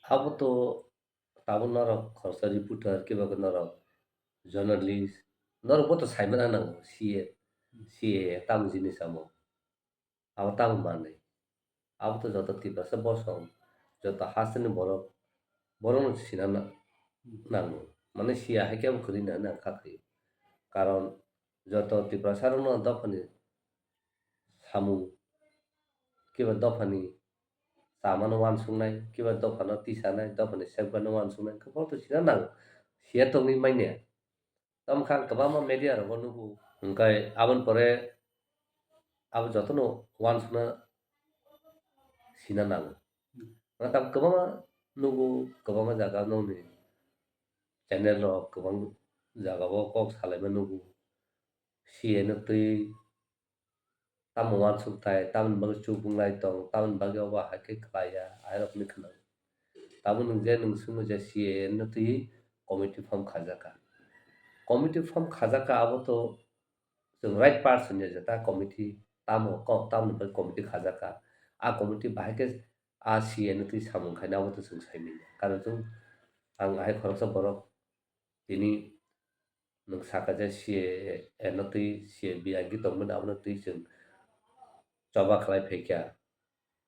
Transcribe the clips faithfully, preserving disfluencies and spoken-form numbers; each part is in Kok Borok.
Abo to tabuk norok khoroksa reporter, kiba khe norok journalist, norok bo to saimana nango, C A, C A A tamo jinis amo. Abo tamo manwi. Abo to joto Tiprasa bosong, joto hasteni borok, borokno sina na-, nango. Mane C A A hai khe abo kwrwi nang, nang kha khe. Karon joto Tiprasa rokno dophani samung, kiba dophani chamano uansuknai, kiba dophano tisanai, dophani sekbano uansuknai, khe bohrok to sina nango, siya tongwi manya. Tamo khe ang kwbangma media rogo nugo, hwnkhe aboni pore abo jotono uansukna sina nango. Hwnkhe tamo kwbangma nugo, kwbangma jaga nokni channel rok kwbang jagao kok salaima nugo, C A A no twi tamo uansuk thai, tamoni bagwi chubung lai tong, tamoni bagwi obo hai khe khlai ya, airokni khna. Tabuk nwng je nwng swngwi je C A A no twi committee form khajak kha. Committee form khajak kha, abo to chwng right person ya jeta committee, tamo kok, tamoni bagwi committee khajak kha. A committee bahai khe a C A A no twi samung khaina abo to chwng sai manya. Karon chwng ang hai khoroksa borok tini nwng saka je C A A no twi C A B agwi tongmani abono twi chwng choba khlai phaikha.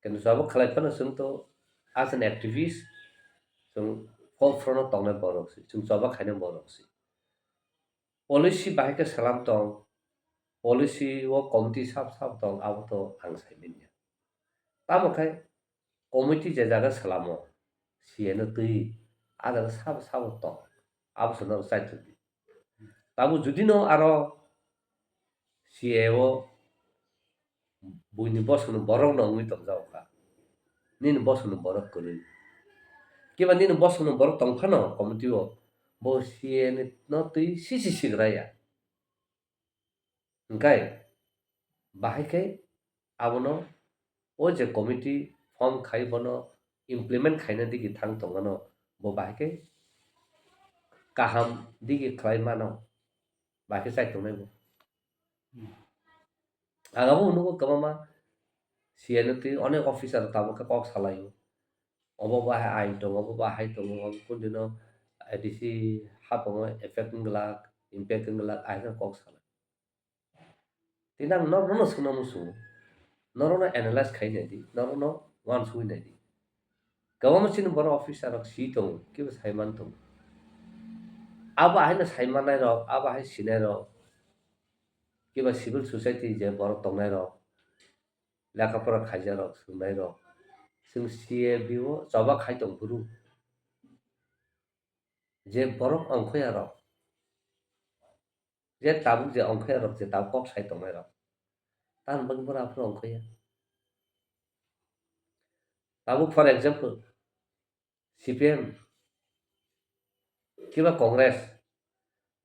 Kintu choba khlai phano chwng to as an activist chwng forefront o tongnai borok se, chwng choba khainai borok se. Policy bahai khe salam tong, policy o committee sab sab tong, abo to ang sai manya. Tamo khe committee je jaga salamo, C A A no twi, a jaga sabo sabo tong, abo se norok chai thwk di. Tabuk judi no aro C A A o buini bosongni borok no wngwi tongjago kha, nini bosongni borok kwrwi. Kiba nini bosongni borok tong phano committee o, bo C A A no twi sisi sigra ya. Hwnkhe bahai khe abono o je committee form khai bono implement khaina digi thang tongmano, bo bahai khe kaham digi khlai mano, bahai khe chai tongnai bo. Ang abo nugo kwbangma C A A no twi onek officer tabuk khe kok salaio. Obo bahai ain tongo, obo bahai tongo, obo kundino A D C hapango effect wng glak, impact wng glak, ahai khe kok salai. Tini ang norokno swngna muchungo, norokno analyze khai nai di, norokno uansugwi nai di. Kwbangma chini borok officer rok si tongo, kibo sai man tongo. Abo haino sai mannai rok, abo hai sinai rok, kiba civil society je borok tongnai rok, lekha pora khaijak rok, swngnairok, chwng C A B o choba khai tong phuru, je borok ongkhoya rok, je tabuk je ongkhoya rok, je tabuk kok sai tongnai rok, tamoni bagwi borok aphuru ongkhoya. Tabuk, for example, C P M kiba Congress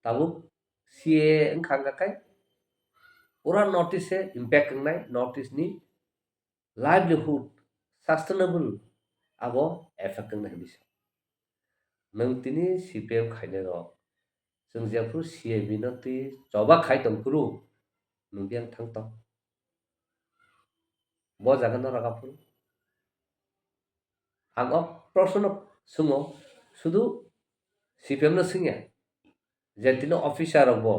tabuk C A A wngkha, wngkha khe pura North East se impact wngnai, North East ni livelihood, sustainable abo effect wngnai hinwi sa. Nwng tini C P M khainai rok, chwng jephuru C A B no twi choba khai tong phuru, nwng biyang thang tong. Bo jaga no rwkha phuru. Ang o proshno no swngo, sudu C P M no swngya. Je tini officer rok bo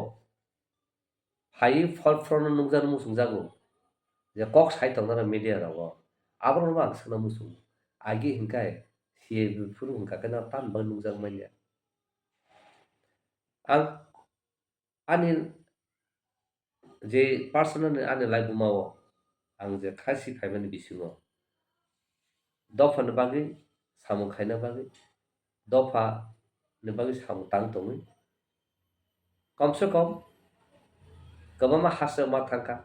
phaiwi forefront no nukjak muchungjago, je kok sai tongnai rok media rogo, aborok no ang swngna muchungo. Agi hinkhai C A B phuru hwnkha khe no tamni bagwi nukjak manya. Ang ani je personal ni ani laibuma o ang je kha si phaimani bisingo dopha ni bagwi samung khaina bagwi, dopha ni bagwi samung tang tongwi, komse kom kwbangma hasteo ma thangkha,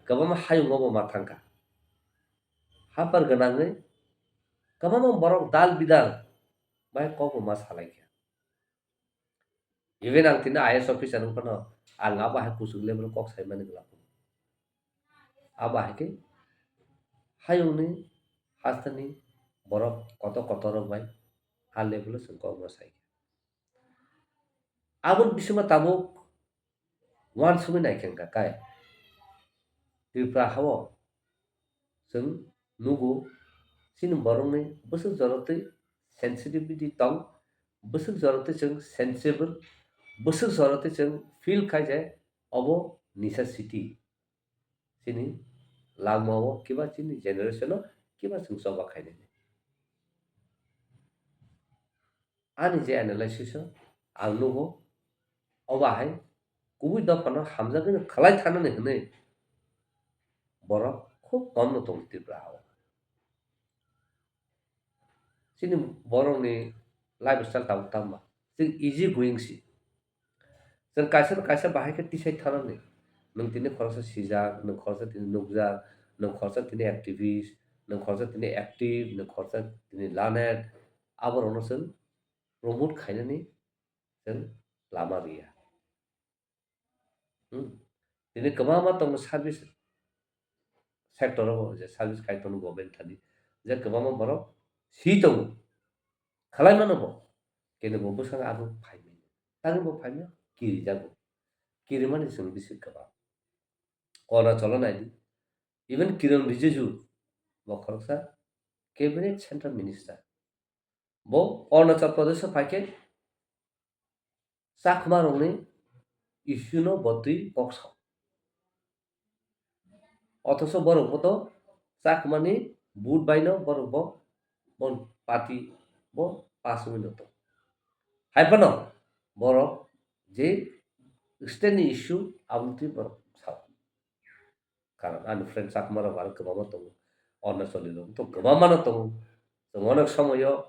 kwbangma hayungo bo ma thangkha, hapar gwnangwi kwbangma borok dal bidal bai kok bo ma salaikha. Even ang tini I A S officer wng phano ang abo hai kuchuk level kok saimani glak. Abo hai khe hayungni hasteni borok kotor kotor rok bai a level o chwng kok ma sai. Aboni bisingo tabuk uansugwi nai khe wngkha kai Tripura hao chwng nugo chini borokni bwswk jorotwi sensitivity tong, bwswk jora twi chwng sensible, bwswk jora twi chwng feel khai je obo nisa city. Chini langmao kiba chini generation-o kiba chwng choba khainani. Ani je analysis-o ang nugo, obo hai kubui dophano hamjagwino khlai thanani hwnwi borok khub komno tongo Tripura o. Chini borokni lifestyle tabuk tamo ba. Chwng easy going si. Chwng kaisa no kaisa bahai khe tisai thanani. Nwng tini khoroksa sijak, nwng khoroksa tini nukjak, nwng khoroksa tini activist, nwng khoroksa tini active, nwng khoroksa tini learned. Aborokno chwng promote khainani chwng lama riya. Hmm. Tini kwbangma tongo service sector o je service khai tongo government thani. Je kwbangma borok si tongo. Khalai mano bo. Kene bo bwskango abo phai mano. Tangwi bo phai mano, kiri jago. Kiri mani chwng bisi kwbang. Arunachal o naidi. Even Kiren Rijiju bo khoroksa cabinet central minister. Bo Arunachal Pradesh o phai khe Chakma rokni issue no bo twi kok sao. Othocho borok bo to Chakmani vote bai no borok bo, bo party bo pass wngwi no tongo. Hai phano borok je state ni issue abo twi borok sao. Karon ani friend Chakma rok aro kwbangma tongo. Arunachali rok to kwbangma no tongo. Chwng onek somoyo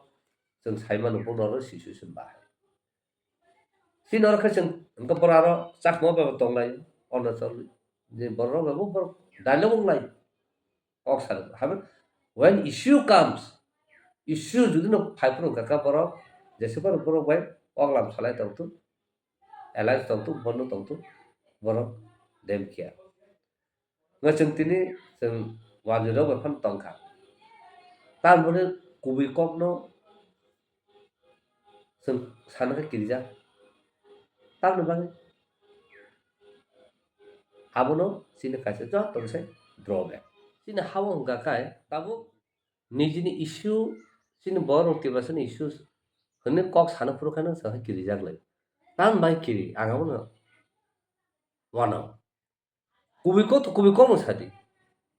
chwng sai mano bo norok situation bahai. Chini oro khe chwng hwnkhe borok aro Chakma bai bo tong lai, Arunachal ni borok bai bo borok dialogue wng lai. Kok sar, habe, when issue comes, issue jodi no phai phuru hwnkha khe borok jesa phano borok bai kok lam salai tong thung, alliance tong thung, bondo tong thung, borok dem kiya. Nga chwng tini chwng wanjwi rok bai phano tong kha. Tamoni kubui kok no chwng sana khe kirijak. Tamoni bagwi abono chini kaisa joto se drawback. Chini ha-o hwnkha khe tabuk nijini issue, chini borok Tiprasani issue hwnwi kok sana phuru khe no chwng khe kirijak lai. Tamoni bagwi kiri, ang abono uanao. Kubui kok to kubui kok no sadi.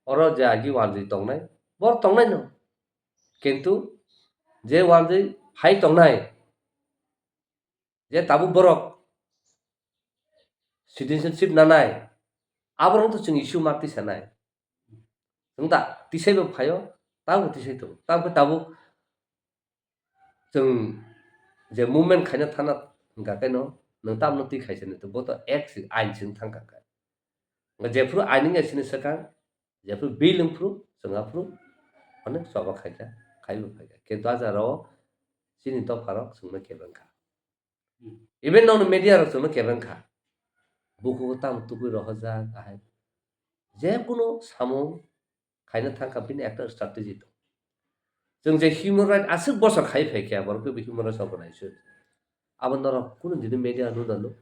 Oro je agi wanjwi tongnai, bor tongnai no. Kintu je wanjwi hai tongnai, je tabuk borok citizenship nanai, aborok to chwng issue ma tisanai. Wng ta, tisai bo phaio, tabuk tisai tongo. Tabuk tabuk chwng je movement khaina thana hwnkha khe no, nwng tamno twi khaisa ni to, bo to act si, ain sing thang kha khe. Hwnkhe jephru ain wngya sini swkang, jephru bill wngphru, chwng aphru, onek choba khaikha, khaibo khaikha. Kintu a jagao chini dopharok chwngno kebeng kha. Even nono media rok chwngno kebeng kha. Bukugo tamo tubui rohorjak, ahai. Je kuno samung khaina thang kha, bini ekta strategy tong. Chwng je human right aswk bosor khai phai kha, borok khe bo human rights organization. Abo norok kunu dini media nuna nuk.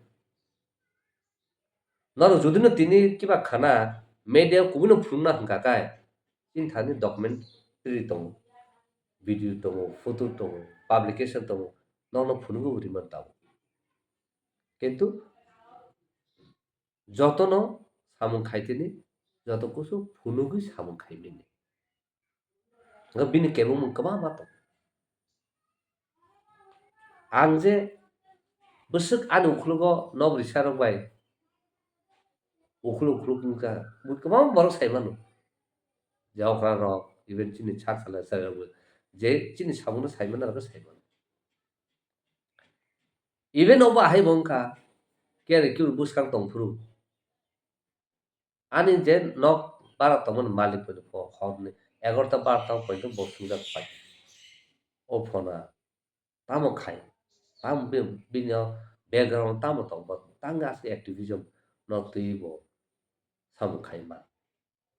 Norok jodi no tini kiba khana media kubui no phunukna hwnkha khe, chini thani documentary tongo, video tongo, photo tongo, publication tongo, norok no phunugwi bo rimani tabuk. Kintu jotono samung khai tini, joto kusu phunugwi samung khai bini. Hwnkhe bini kebengmung kwbangma tongo. Ang je bwswk ani ukhulogo nok risarok bai ukhuluk ukhuluk wngkha, bo kwbangma borok sai mano. Je okra rok, even chini sak salai salai rok bo je chini samungno sai mano, abo sai mano. Even obo ahai bo wngkha, kiyari kiyur bwskang tong phuru. Ani je nok bara tongmani malik bai pho horni egarota barota o poito bo sungjak pai. O phone tamo khai, tamo bi-, bini o background tamo tong bo, tang aswk activism no twi bo samung khai ma.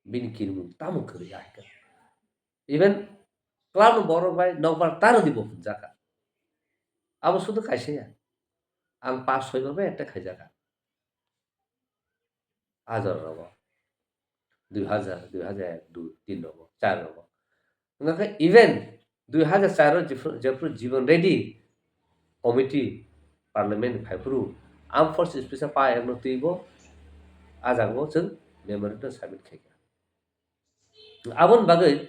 Bini kirimung tamo kwrwi ahai khe. Even club ni borok bai nokbar taro di bo hwnjakha. Abo sudu kaisa ya. Ang pas soi bar bai attack khaijakha. Hajar rogo. Dui hajar, dui hajar ek, dui, tin rogo, char rogo. Wngkha khe even Dui hajar char o jephru, jephru Jiban Reddy committee parliament ni phaiphuru armed force special power act no twibo, a jaga o chwng memorandum submit khaikha. Aboni bagwi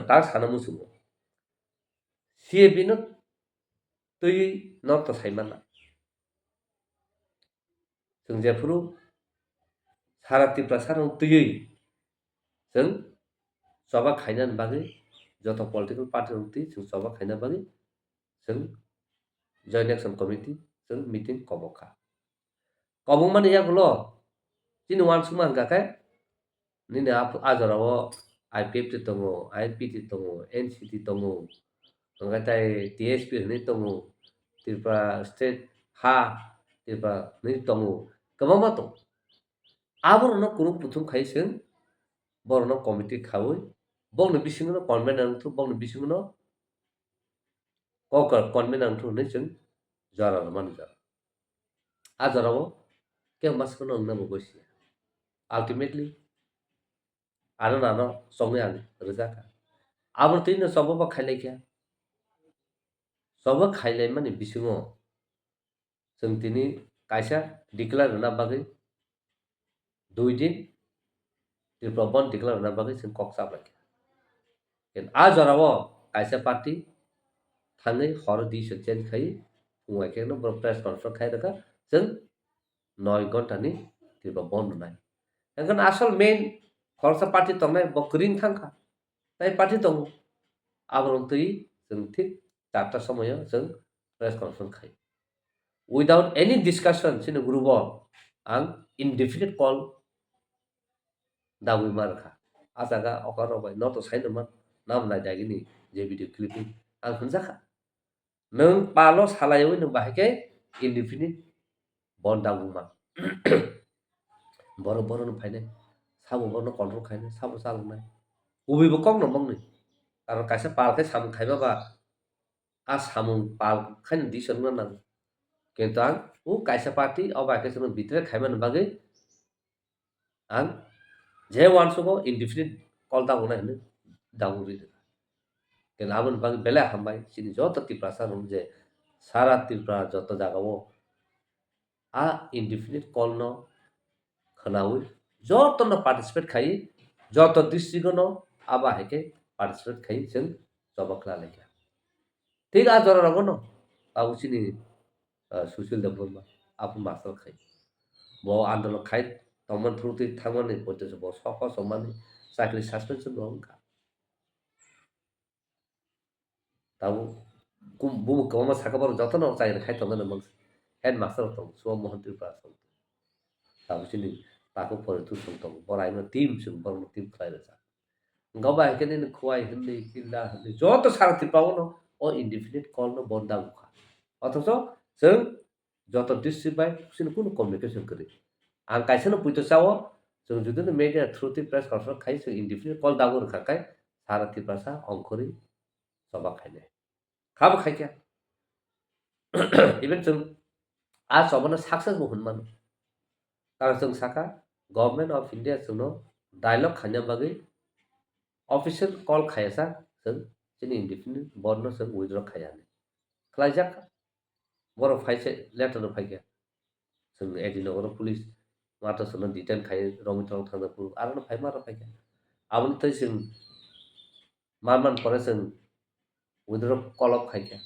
tak sana muchungo. C A B no twiwi norok to sai manna. Chwng jephuru sara Tiprasa rok twiwi chwng choba khainani bagwi, joto political party rok twi chwng choba khaina bagwi chwng Joint Action Committee chwng meeting kobok kha. Kobokmani yagulo chini uansukma hwnkha khe nini a, a jorao I P F T tongo, I N P T tongo, N C T tongo, hwnkhe tai T S P hwnwi tongo, Tripura State ha, Tripura hwnwi tongo, kwbangma tongo. Aborokno kwrwng kuthum khai chwng borokno committee khaui bokni bisingono convener wngthok, bokni bisingono kokar convener wngthok hwnwi chwng jora rwmani jora. A jorao kebo masukno wngna bo goi siya. Ultimately ano nano chongwi ang rwjakha. Abo twino choba bo khailaikha. Choba khailaimani bisingo chwng tini kaisa declare rwna bagwi dui din Tripura Bandh declare rwna bagwi chwng kok chaplaikha. Ken a jorao kaisa party thangwi horo decision change khai phungai khe no borok press conference khai rwkha, chwng noi ghonta ni Tripura Bandh rwnai. Hwnkhe asol main khoroksa party tongnai bo kwrwng thangkha, tai party tongo, aborok twi chwng thik charta somoio chwng press conference khai. Without any discussion chini group o ang indefinite call dagwi ma rwkha. A jaga okar rok bai noto sai no man, nam nai dagini je video clipping ang hwnjakha. Nwng palo salaiwi nwng bahai khe indefinite bandh daguma. Borok borokno phainai, sabo borokno control khainai, sabo chaloknai. Ubibo kokno mangni. Karon kaisa pal khe samung khaiba ba, a samung pal khaino decision wngna nango. Kintu ang o kaisa party o bai khe chwngno betray khaimani bagwi ang je uansugo indefinite call dagunai hwnwi dagu rwi rwkha. Khe aboni bagwi belai hambai chini joto Tiprasa rok je sara Tripura joto jagao a indefinite call no khwnaui joto no participate khai, joto district no abo hai khe participate khai chwng choba khlai laikha. Thik a jora rogo no abo chini, ah, Sushil Debbarma, aphuru master khai. Bo andolon khai tongmani through twi thangmani poito se bo sokha somani chakri suspension bo wngkha. Tabuk kum-, bumung kwbangma saka borok jotono chakri khai tongmani mangsa. Headmaster rok tongo, Subha Mohan Tripura tongo. Tabuk chini takhuk poritu song tongo. Boraino team chwng borokno team khlai rwkha. Wngkha bai khe nini Khowai hwnwi, Killa hwnwi, joto sara Tripura o no o indefinite call no bon da wngkha. Othocho chwng joto district bai chini kunu communication kwrwi. Ang kaisa no puito chao, chwng jodi no media through twi press conference khai chwng indefinite call dago rwkha khai sara Tiprasa ongkhorwi choba khainai. Khabo khaikha. Even chwng a chobano success bo hwnmano. Karon chwng sakha, Government of India chwngno dialogue khaina bagwi official call khaiya sak chwng chini indefinite bandh no chwng withdraw khaiya hinwi. Khlaijak, borok phai se letter rok phaikha. Chwng A D Nagar o police mato chwngno detain khai romwi tongo thangjakphuru, aro no phai ma rok phaikha. Aboni tei chwng man man pore chwng withdraw call o khaikha.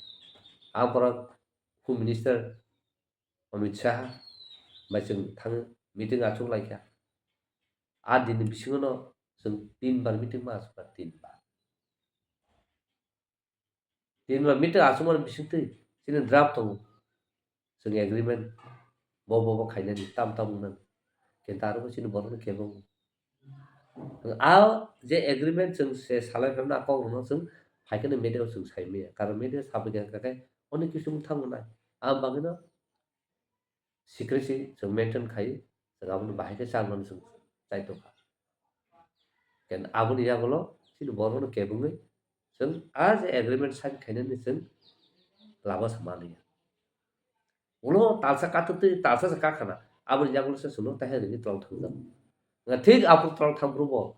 Ang borok Home Minister Amit Shah bai chwng thang meeting achuk laikha. A din ni bisingo no chwng tin bar meeting ma achukha, tin bar. Tin bar meeting achukmani bisingtwi chini draft tongo. Chwng agreement bo bo bo khainani tam tam wngnani. Kintu aro bo chini borokno kebo wngo. A je agreement chwng se salai phaimani a kokrokno chwng phaikhe media o chwng sai maya. Karon media sabai kha khe onek kisu wng thango nai. Aboni bagwino secrecy chwng maintain khai, chwng aboni bahai khe chang mani chwng chai tongkha. Ken aboni yagulo chini borokno kebengwi chwng a je agreement sign khainani chwng lama sa manliya. Ulo talsa katuk twi talsa se kakhana, aboni yagulo se chwngno tahai ringwi tong thangjak. Nga thik aphuru tong thangphuru bo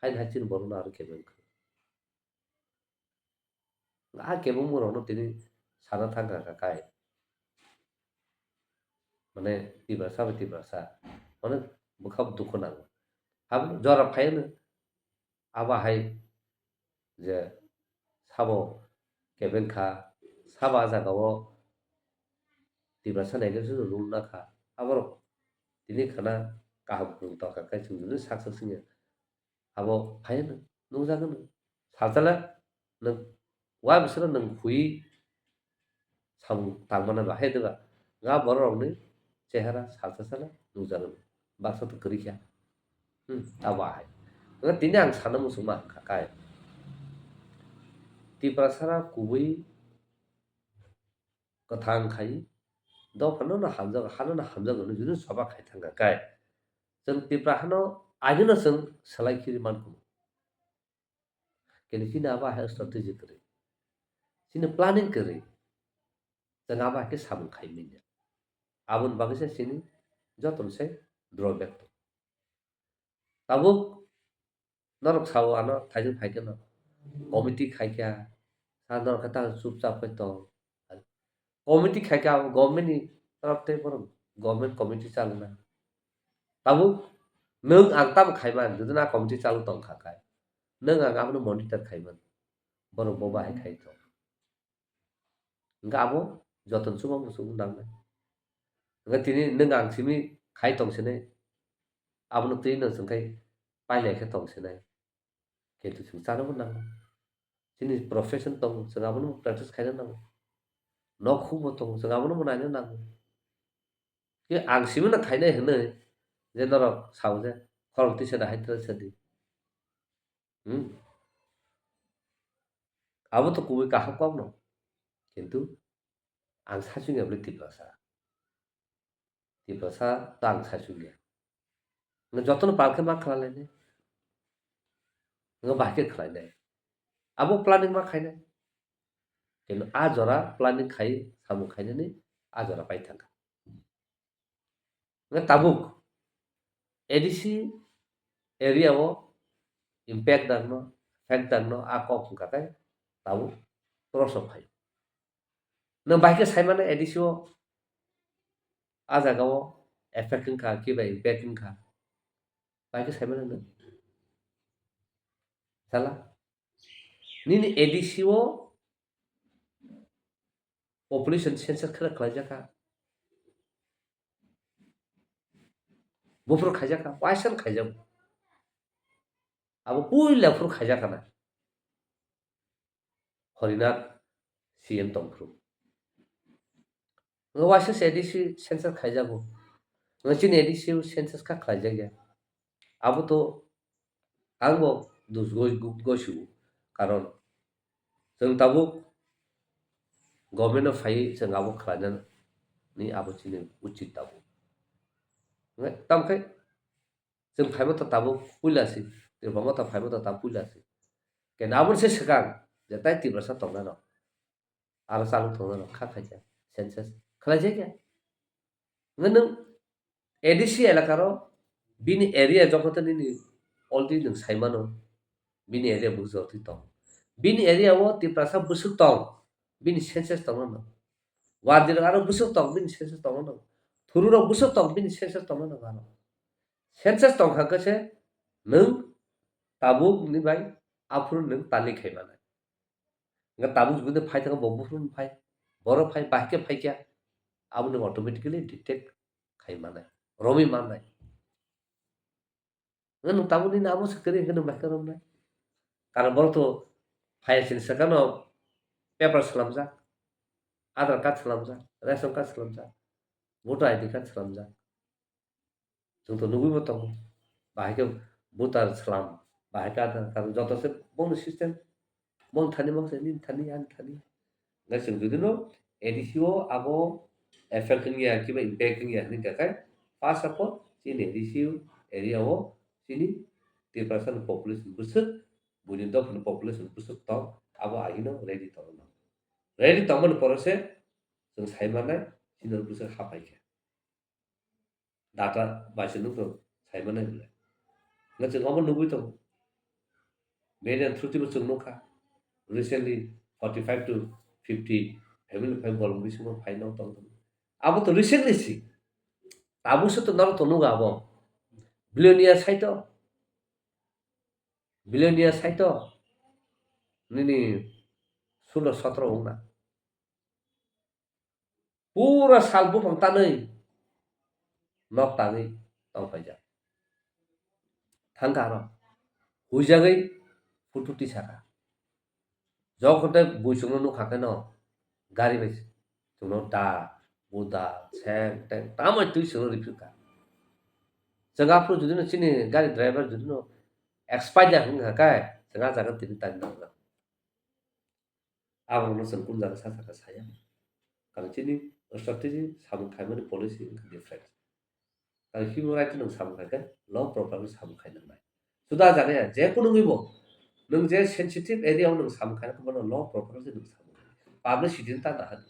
haino hai chini borokno aro kebeng kha. A kebo mung rokno tini sana thang kha kai. Mane Tiprasa bai Tiprasa. Mane bwkha dukhu nango. Habwno jora phaiano. Abo hai je sabo kebeng kha, sabo a jagao Tiprasa naikhe se rung na kha. Aborok tini khana kaham kwrwng tongkha khe chwng jodi sak sak singya. Abo phaiano nukjagwno. Salsala nwng wa bisalo nwng hui samung tangmana ba hai diba. Nga borok rokni chehara salsa sala nukjago. Baksa to kwrwi kha. Hmm, abo hai. Nga tini ang sana muchungma kha kai. Tiprasara kubui kwthang khai dophano no hamjago, hano no hamjago, no junu soba khai thangkha kai. Chwng Tipra hano agino chwng salai khiri mankhu. Kini chini abo hai strategy kwrwi. Chini planning kwrwi. Chwng abo hai khe samung khai manya. Aboni bagwi se chini jotono se drawback tong. Tabuk norok sao ano thaijwng phai khe no committee khai kha, sa norok khe ta chupchap khai tong. Committee khai khe abo government ni torop tei borok government committee chalona. Tabuk nwng ang tamo khaiman, jodi na committee chalu tong kha khai. Nwng ang abono monitor khaiman. Borok bo bahai khai tong. Hwnkhe abo jotono chuma muchung nangnai. Hwnkhe tini nwng ang simi khai tong sinai. Abono twi no chwng khai pailai khe tong sinai. Kintu chwng chana bo nango. Chini profession tongo, chwng abono practice khaina nango. Nok huk bo tongo, chwng abono bo naina nango. Khe ang simi no khainai hwnwi je norok sao je khorang twi sadi hai twi sadi. Hmm. Abo to kubui kaham kok no. Kintu ang sachung ya bwle Tiprasa. Tiprasa ta ang sachung ya. Nga jotono pal khe ma khlai lainai. Nga bahai khe khlai nai. Abo planning ma khainai. Kintu a jora planning khai samung khainani a jora pai thangkha. Nga tabuk A D C area o impact dangno, effect dangno a kok wngkha khe tabuk cross o phai. Nwng bahai khe saimano A D C o a jaga o effect wngkha kiba impact wngkha. Bahai khe saimano nwng. Sala. Nini A D C o population census khe khlaijak kha. Buphuru khaijak kha, waisa khaijak. Abo puila phuru khaijak kha na. Horinath C M tongphuru. Nga waisa se A D C census khaijago. Nga chini A D C census kha khlaijak ya. Abo to ang bo dus goi, goi, goisu. Karon chwng tabuk government o phai chwng abo khlaina ni abo chini uchit tabuk. Nga tamkhe chwng phaima ta tabuk puila si, Tripura motha phaima ta tabuk puila si. Khe aboni se swkang je tai Tiprasa tongnai rok. Aro chalo tongnai rok kha khaijak, census khlaijak ya. Nga nwng A D C elaka ro bini area joto nini already nwng saimano bini area bwswk jotwi tong. Bini area o Tiprasa bwswk tong, bini census tongno no. Warjila aro bwswk tong, bini census tongno no. Thuru rok bwswk tong, bini census tongno no aro. Census tong kha khe se nwng tabuk ni bai aphuru nwng tali khai manai. Nga tabuk jodi phai thangkha bo buphuru phai, boro phai, bahai khe phai kya, abo nwng automatically detect khai manai, romwi manai. Nga nwng tabuk nini abo se kwrwi hwnkhe nwng bahai khe romnai. Karon borok to phai sini swkang no paper swlamjak, Aadhaar card swlamjak, ration card swlamjak, voter I D card swlamjak. Chwng to nugwi bo tongo. Bahai khe voter swlam, bahai khe Aadhaar card, joto se bongni system. Bong thani mang se, nini thani, ani thani. Nga chwng jodi no A D C o abo effect wngya, kiba impact wngya hinwi kha khai, first of all, chini A D C area o chini Tiprasa ni population bwswk, buini dopha ni population bwswk tong, abo agino ready tongno. Ready tongmani pore se chwng sai mannai, chini bwswk hapai khe. Data bai se nukho, sai mannai bwle. Nga chwng omo nugwi tongo. Media through twibo chwng nukha. Recently, forty five to fifty family phai bolong bisingo phai no tong tong. Abo to recently si. Tabuk se to naro to nuga abo. Billionaire sai to. Billionaire sai to. Nini sulo sotro wngna. Pura sal buphang tanwi nok tangwi tong phaijak. Thangkha aro. Huijagwi photo tisakha. Jokhon tei bui chwngno nukha khe no gari bai chwngno da, buda, seng, teng, tamo twi chwngno riphikkha. Chwng aphuru judino chini gari driver judino expire wngkha khe chwng ah jaga tini tani nangna. Aborokno chwng kun jaga sa saka saya. Karon chini strategy samung khaimani policy wngkha different. Karon human right nwng samung khaikhe law proper samung khainai. Suda jaga ya, je kunu wngwi bo nwng je sensitive area o nwng samung khaina bono law proper se nwng samung khai. Publicity ta nahan.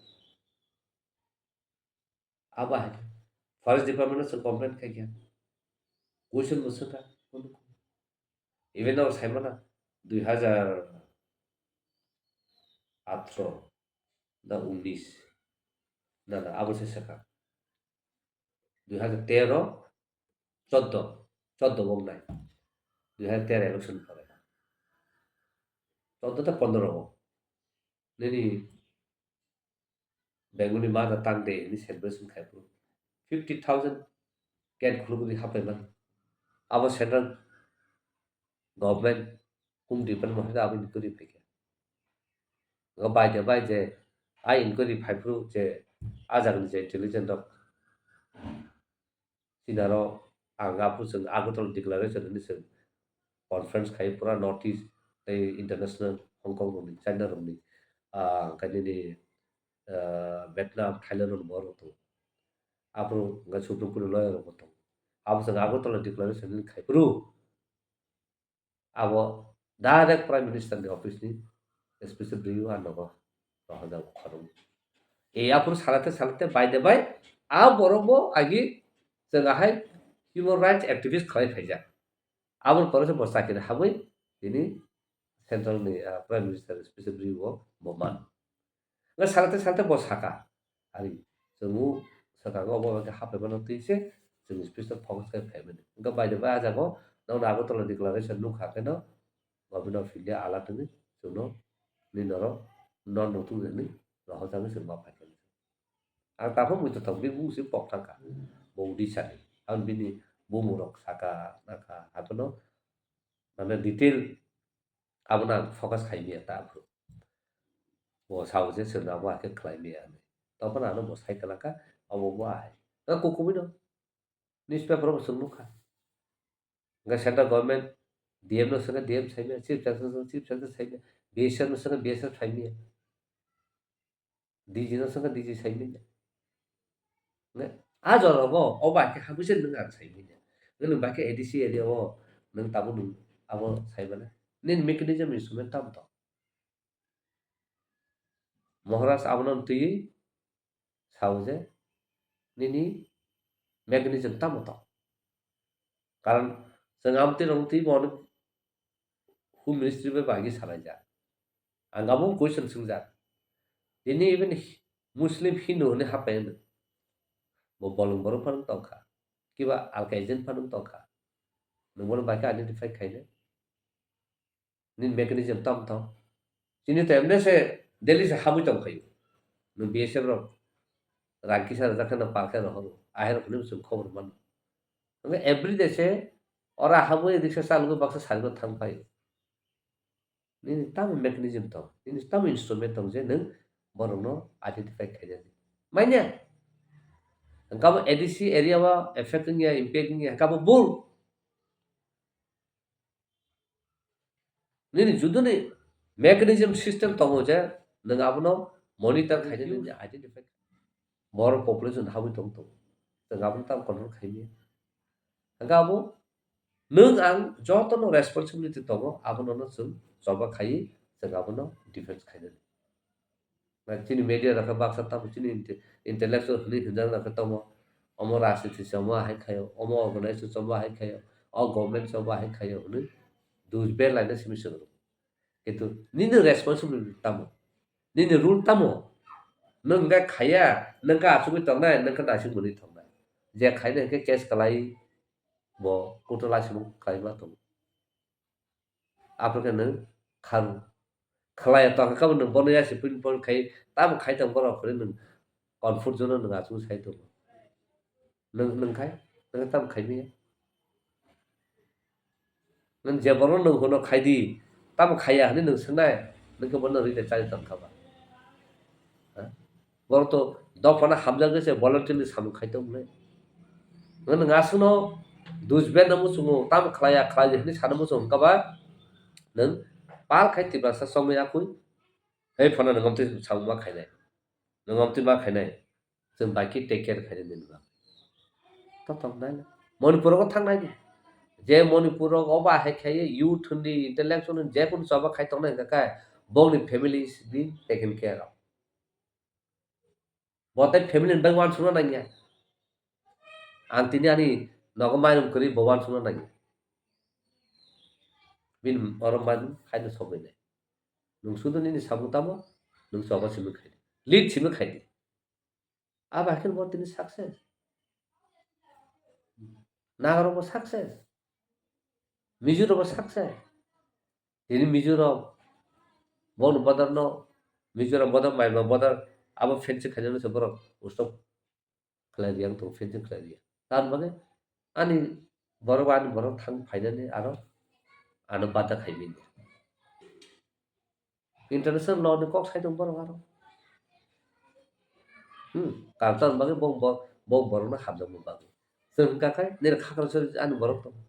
Abo hai khe forest department no chwng complain khai kha. Question bo swngkha. Even abo sai mana dui hazar athro na unis na na abo se swkha. Dui hazar tero, choddo, choddo bo wngnai. Dui hazar tero election pore. Choddo ta pondro bo. Nini Benguni ma da tang de ni celebration khai phuru fifty thousand gate khulugwi hapai mani. Abo central government home department hai abo inquiry phai khe. Go bai de bai je a inquiry phai phuru je a jagani je intelligence rok Chinaro ang aphuru chwng Agartala declaration hinwi chwng conference khai pura North East tei international Hong Kong rokni, China rokni, ah, hwnkhe nini, ah, Vietnam, Thailand rokni borok rok tongo. Aphuru hwnkhe Supreme Court ni lawyer rok bo tongo. Abo chwng Agartala declaration hinwi khai phuru abo direct Prime Minister ni office ni special review ang nogo rohorjak khorang. E aphuru salate salate by the by a borok bo agi chwng ahai human rights activist khlai phaijak. Aboni pore se bo chakiri habwi tini central ni, ah, Prime Minister special review o bo man. Nga salate salate bo saka, ari chwng swkang obo hwnkhe hapai mano twi se chwng special focus khai phaimani. Hwnkhe bai de bai ah jaga o nokni Agartala declaration nukha khe no Government of India alat wngwi chwngno ni norok non nutung rwni rohorjagwi chwng ma phaikha. Ang tabuk muitu tong bini bung se pok thangkha bo Odisha ni. Ang bini bumung rok saka naka hakono mane detail abono ang focus khai manya ta aphuru. Bo sao je chwng abo hakhe khlai maya hinwi. Tokon ano bo sai kwlangkha, obo bo ahai. Nga kukumui no newspaper o bo chwng nukha. Nga central government D M no swngkha D M sai maya, chief justice no swngkha chief justice sai maya, B S F no swngkha B S F sai maya. D G no swngkha D G sai manya. Nga a jora bo obo hakhe habwi se nwng ang sai manya. Nwng bai khe A D C area o nwng tabuk nwng abo sai manya. Nini mechanism instrument tamo tong? Maharaj abono twiwi sao je nini mechanism tamo tong. Karon chwng amtwi rong twi bo Home Ministry bai bagwi salaijak. Ang abo question swngjak. Tini even Muslim Hindu hwnwi hapai hwnwi. Bo bolong borok phano tongkha. Kiba alka agent phano tongkha. Nwng bono bai khe identify khainai. Nini mechanism tamo tong? Chini to emne se daily se habwi tong phaio. Nwng B S F rok rang kisa rwjak khe no pal khe rohoro. Ahai rok hinwi chwng khobor mano. Hwnkhe everyday se ora habwi riksa chalogwi baksa sarigo thang phaio. Nini tamo mechanism tong? Nini tamo instrument tong je nwng borokno identify khainani? Manya. Hwnkhe abo A D C area o effect wngya, impact wngya, hwnkhe abo bul. Nini juduni mechanism system tongo je nwng abono monitor khainai, nini identify borok population habwi tong tongo. Chwng abono tamo control khaimaya. Hwnkhe abo nwng ang jotono responsibility tongo, abono no chwng choba khaiwi chwng abono defense khainani. Like, chini media rok khe baksa tamo chini inte-, intellectual hinwi hwnjak rok khe tamo, omo rajniti se omo hai khaio, omo organization se omo hai khaio, o government se omo hai khaio hwnwi dui bel laina simi swrwng. Kintu nini responsibility tamo? Nini rule tamo? Nwng hwnkhe khaiya, nwng khe achugwi tongnai, nwng khe naising mwnwi tongnai. Je khainai hwnkhe case kwlai bo kotor laisimung khlaima tongo. Aphuru khe nwng kharu. Khlaiya tongkha khe bo nwng bono yasi pin pon khai, tamo khai tong borok phuru nwng comfort zone o nwng achugwi sai tongo. Nwng, nwng khai, nwng tamo khai manya. Nwng je borok nwng hwno khai di, tamo khaiya hwnwi nwng swngnai, nwng khe bono ride chari tongkha ba. Ha? Borok to dophano hamjakgwi se voluntarily samung khai tongmani. Nwng, nwng aswkno dusben no muchungo, tamo khlaiya, khlaiya hwnwi sana muchungo wngkha ba, nwng pal khai Tiprasa chongmani yakui, hei phano nwng amtwi samung ma khainai, nwng amtwi ma khainai. Chwng bai khe take care khainai nini bagwi. Totok nai le. Manipur rogo thang nai di. Je Manipur rogo obo ahai khai youth hwn di, intellectual hwn di, je kunu choba khai tongnai hwnkha khe bongni family is being taken care of. Bo tai family ni bagwi uansukna nangya. Ang tini ani nogo mairum kwrwi bo uansukna nangya. Bini oro mairum khaino sogwi nai. Nwng sudu nini samung tamo, nwng choba simi khai di. Lead simi khai di. Abo hai khe bo tini success. Nagarok bo success. Mizo rok bo success. Tini Mizo rok, bongni bodol no, Mizoram bodol, Myanmar bodol, abo fencing khainani se borok utsob khlai riyang tongo, fencing khlai riya. Tamoni bagwi ani borok, ani borok thang phainani aro ano bada khai manya. International law ni kok sai tong borok aro. Hmm, culture bagwi bo, bo, bo borok no hamjakma bagwi. Chwng hwnkha khe nini khakrang sori ani borok tongo.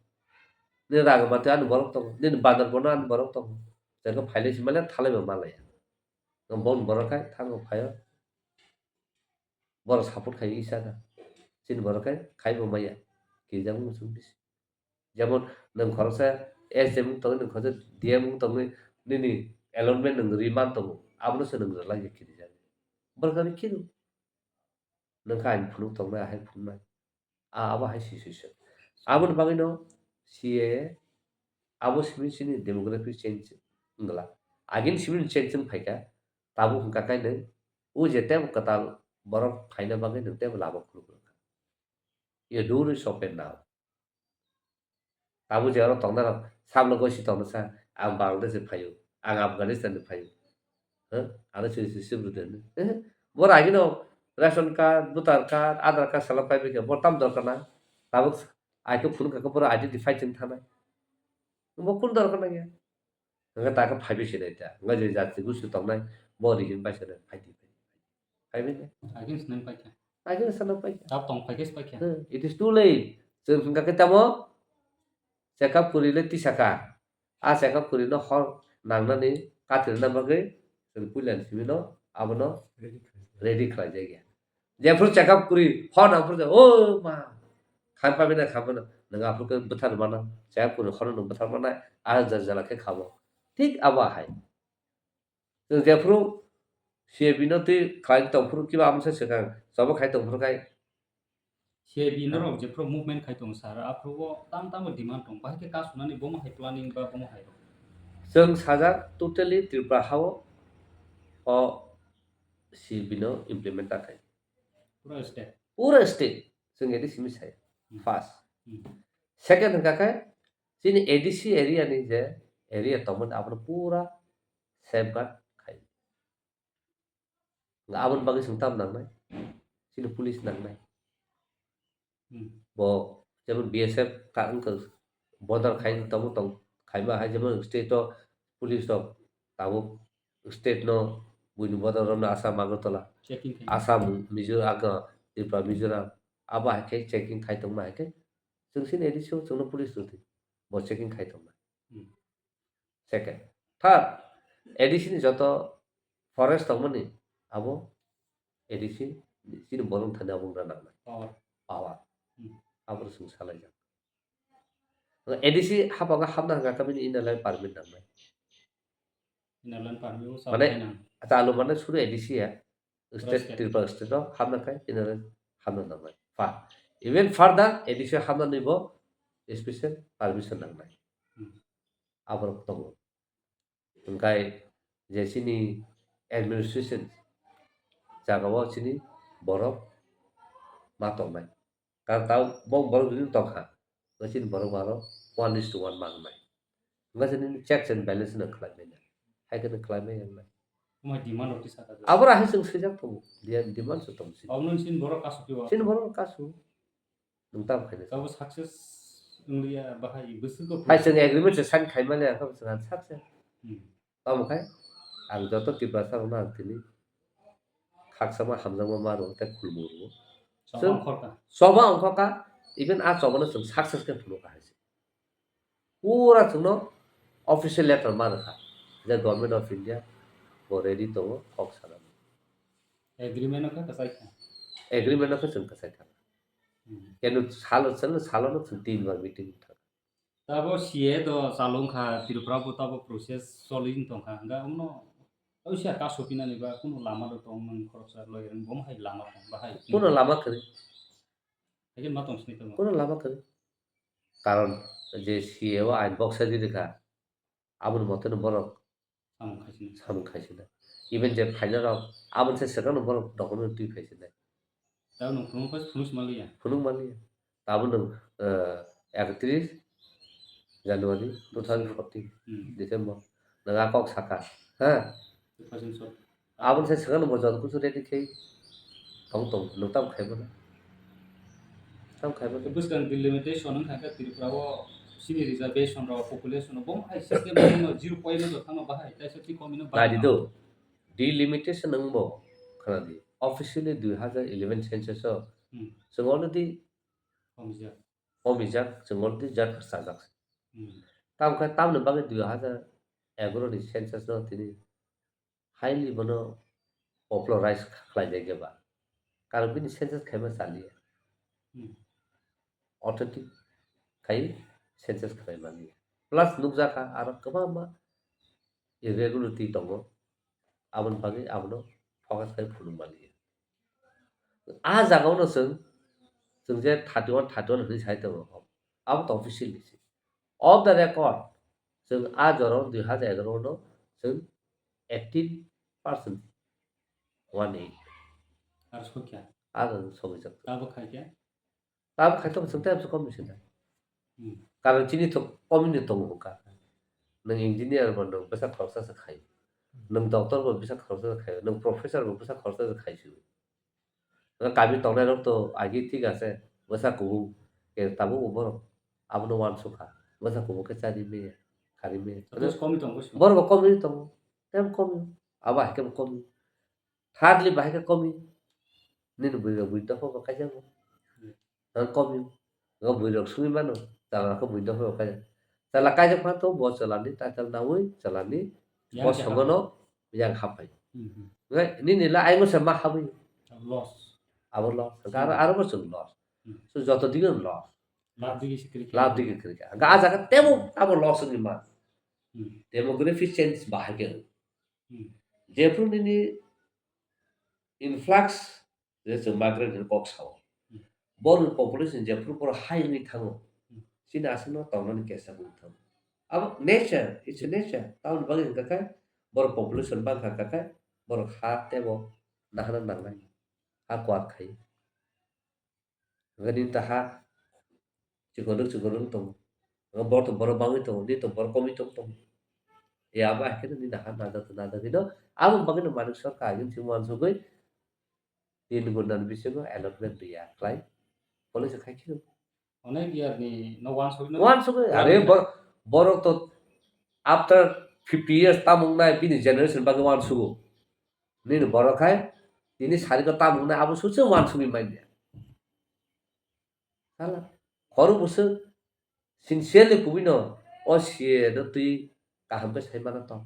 Nini ragama twi ani borok tongo. Nini bandar bono ani borok tongo. Chwng khe phailai si manya thalai bo malaya. Boni borok khai thango phaio. Borok support khai isa da. Chini borok khai, khai bo maya. Kijak muchung bisi. Jemon nwng khoroksa S D M wng tongwi, nwng khoroksa D M wng tongwi, nini allotment nwng ri man tongo. Abono se nwng rwlai ya khirijak. Borok ani khiru. Nwng kha ani phunuk tongnai, ahai phunuknai. A, abo hai situation. Aboni bagwino C A A abo simi chini demography change wngla. Agini simi change wng phaikha, tabuk hwnkha khe nwng o je tebo kwtal borok phaina bagwi nwng tebo lama khuluk rwkha. Your door is open now. Tabuk je oro tongnai rok sakno gosi tongna sa, ang Bangladesh ni phaio, ang Afghanistan ni phaio. Huh? Ano chwng se sibru den. Eh? Bo ragino ration card, voter card, Aadhaar card sala pai bikha, bo tam dorkar na? Tabuk ai khe phunuk kha khe boro identify chwng thanai. Bo kun dorkar nangya? Hwnkhe ta khe phaibai se nai ta. Hwnkhe je jati gusu tongnai, bo region bai se nai, phai di, phai di. Phaibai nai. Against nang paikha. Against nang paikha. Tab tong paikha se paikha. Hmm, it is too late. Chwng hwnkha khe tamo check up kwrwi le tisa kha. A check up kwrwi no hor nangnani katirna bagwi chwng puila ni simi no abono ready khlai jak ya. Jephru check up kwrwi hor nang phru je, o ma, khan pabi na khan pabi na, nwng aphru khe bwthar mana, check up kwrwi hor nwng bwthar mana, a jala jala khe khabo. Thik abo hai. Chwng jephru C A B no twi khlai tongphuru kiba amsa swkang, choba khai tongphuru khai. C A B no rok jephru movement khai tongo sir, aphuru o tam tamo demand tong, bahai khe kasunani bomo hai planning ba bomo hai rok. Chwng sajak totally Tripura hao o C A B no implement ta khai. Pura state. Pura state. Chwng A D C mi sai. Hmm. First. Hmm. Second hwnkha khe chini A D C area ni je area tongmani abono pura safeguard khai. Nga aboni bagwi chwng tam nangnai? Chini police nangnai. Hmm. Bo jemon B S F ka wngkha border khai tongmo tong khaima hai jemon state o police rok tabuk state no buini border romno Assam Agartala. Checking khai. Assam, Mizoram, aga Tripura, Mizoram abo hai khe checking khai tongma hai khe chwng chini A D C o chwngno police rwdi bo checking khai tongma. Hmm. Second. Third, A D C ni joto forest tongmani abo A D C chini borok thani abo wngna nangnai. Power. Power. Hmm. Abo chwng salaijak. A D C haphango hapna hwnkha khe bini inner line permit nangnai. Inner line permit o mane, sa nang. Acha alo mane suru A D C ya. State, state. Tripura state o hapna khai inner line hapna nangnai. Fa. Even further A D C hapna ni bo special permission nangnai. Hmm. Aborok tongo. Hwnkhe je chini administration jagao chini borok ma tongnai. Karon tao bo borok jodi tongkha, hwnkhe chini borok aro one is to one ma wngnai. Hwnkhe chini checks and balance no khlai manya. Hai khe no khlai manya wngnai. Omo demand rok tisa kha. Aboro hai chwng swijak tongo. Dia demand se tong si. Omo chini borok kasu kiwa. Chini borok kasu. Nwng tamo khaina. Tabo success wngliya bahai bwswk ko. Hai chwng agreement se sign khai manya kha chwng success. Hmm. Tamo khai ang joto Tiprasa rokno ang tini khakchangma hamjakma ma rwo tei khulumung rwo. Choba wngkhorka. Choba wngkhorka, even a chobano chwng success khe phunukha hai se. Pura chwngno official letter ma rwkha je Government of India bo ready tongo kok sanani. Agreement no khe kwchai kha. Agreement no khe chwng kwchai kha. Hmm. Kenu salo, salo, salo no chwng tin bar meeting thang. Tabo C A do chalo wngkha, Tripura bo tabo process choli wng tongkha, hwnga omono oisa kaso pinani ba kunu lama do tong nang khoroksa lawyer wng bo hai lama tong bahai. Kuno lama kwrwi? Haikhe ma tong sini tongmo. Kuno lama kwrwi? Karon je C A o ain boksa di rikha, aboni mote no borok samung khaisina. Samung khaisina. Even je phaina rok, aboni se swkang no borok document twi phaisinai. Tabo nwng phunuk phai phunuk si manliya. Phunuk manliya. Tabo nwng, eh, ekatris January two thousand fourteen, hmm, December. Nwng a kok saka, ha? Two thousand fourteen. Aboni se swkang no bo joto kusu ready khe tong tong, nwng tamo khai mano. Tamo khai mano. Bwskang delimitation wngkha khe Tripura o sini reservation rok population rok bo hai system no zero point no thangma bahai, tai se twi komi no. Nai di do. Delimitation wngbo khwnadi. Officially dui hazar eleven census o, hmm, chwng already komijak. Komijak, chwng already jat sajak. Hmm. Tamo khe tamoni bagwi dui hazar egaroh ni census no tini highly bono popularize khlaijak ba. Karon bini census khaima chaliya. Hmm. Authentic khai census khlai mani. Plus nukjakha aro kwbangma irregularity tongo. Aboni bagwi abono focus khai phunuk mani. A jagao no chwng, chwng je thirty one, thirty one hwnwi sai tongo. Abo to official ni se. Off the record, chwng a jora dui hazar egaroh no chwng eighteen percent one eight. Ar sokya. Ar sokjak. Abo khai khe? Abo khai tong chwng tei komni se da. Hmm. Karon chini to komni tongo ka. Nwng engineer bo nwng bwsa khoroksa se khai. Nwng doctor bo bwsa khoroksa se khai. Nwng professor bo bwsa khoroksa se khai su. Nwng kami tongnai rok to agi thik ase. Bwsa kubung ke tabuk bo borok abono wansukha. Bwsa kubung ke chari meya, khari meya. Just komni tongo se. Borok bo komni tongo. Tem komni. Abo hai khe komni. Thirdly, bahai khe komi. Nini bwrwi rok bwrwi dopha bo kaijak bo. Hmm. Ang komi. Ang bwrwi rok sumi mano. Chwla khe bwrwi dopha bo kaijak. Chwla kaijak pha to bo chwla ni title nawi chwla ni. Yang bo khe songo hapwi. No yang hapai. Hmm, hmm. Ngai nini la aingo se ma habwi. Loss. Abo loss. Hmm. Aro, aro bo chwng loss. Hmm. So joto dige loss. Lab dige se kwrwi khe. Lab dige kwrwi khe. Ang a jaga tebo abo loss ni ma. Hmm. Demography change bahai khe. Hmm. Jephru nini influx, je chwng migrant hinwi kok sao. Hmm. Borokni population jephru borok hai wngwi thango, hmm, chini aswkno tongnani kesa wngwi thango. Abo nature, it's a nature. Tamoni bagwi hwnkha khe borok population bangkha hwnkha khe borok ha tebo nahana nangnai, ha kwar khai. Hwnkhe nini ta ha chikon rwk chikon rwk tongo. Hwnkhe borok to borok bangwi tongo, nini to borok komwi tong tongo. E abo hai kheno nini ha najak najak hino. Aboni bagwino Manik Sarkar ayung se uansugwi tin ghonta ni bisingo allotment riya khlai. Police khai kheno. Onek year ni no uansugwi no. Uansugwi. Are bor-, borok to after fifty years tamung nai bini generation bagwi uansugo. Nini borok hai, tini sariko tamo hwnwi abo susu uansugwi manya. Sala, khorok bwswk sincerely kubui no o C A no twi kaham khe sai mano to.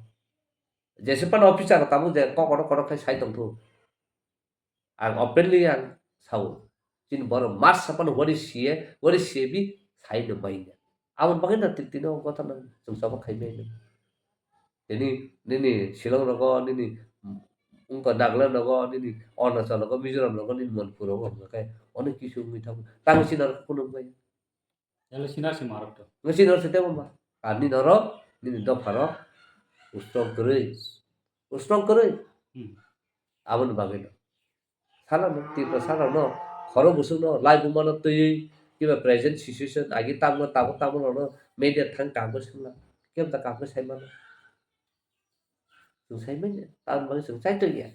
Jesa phano officer rok tabuk je kok kotor kotor khe sai tong thu. Ang openly ang sao. Chini borok mas sa phano what is C A, what is C A B sai no manya. Aboni bagwi no tini o gotha no chwng chobok khai manya. Tini nini Shillong rogo, nini wngkha Nagaland rogo, nini Arunachal rogo, Mizoram rogo, nini Manipur rogo hwnkha khe onek kisu wngwi thango. Tang sina rok kuno wngkha. Yalo sina se marok to. Nang sina se tebo ma. Ani norok, nini dopha rok. Ustrong kwrwi. Ustrong kwrwi. Hmm. Aboni bagwi no. Salo no, Tripura salo no, khoro busuk no, lai buma no twiwi, kiba present situation, agi tamo, tamo, tamo no, media thang kaham khe sangla. Kebo ta kaham khe sai mano. Chwng sai manya, tamoni bagwi chwng chai tongya.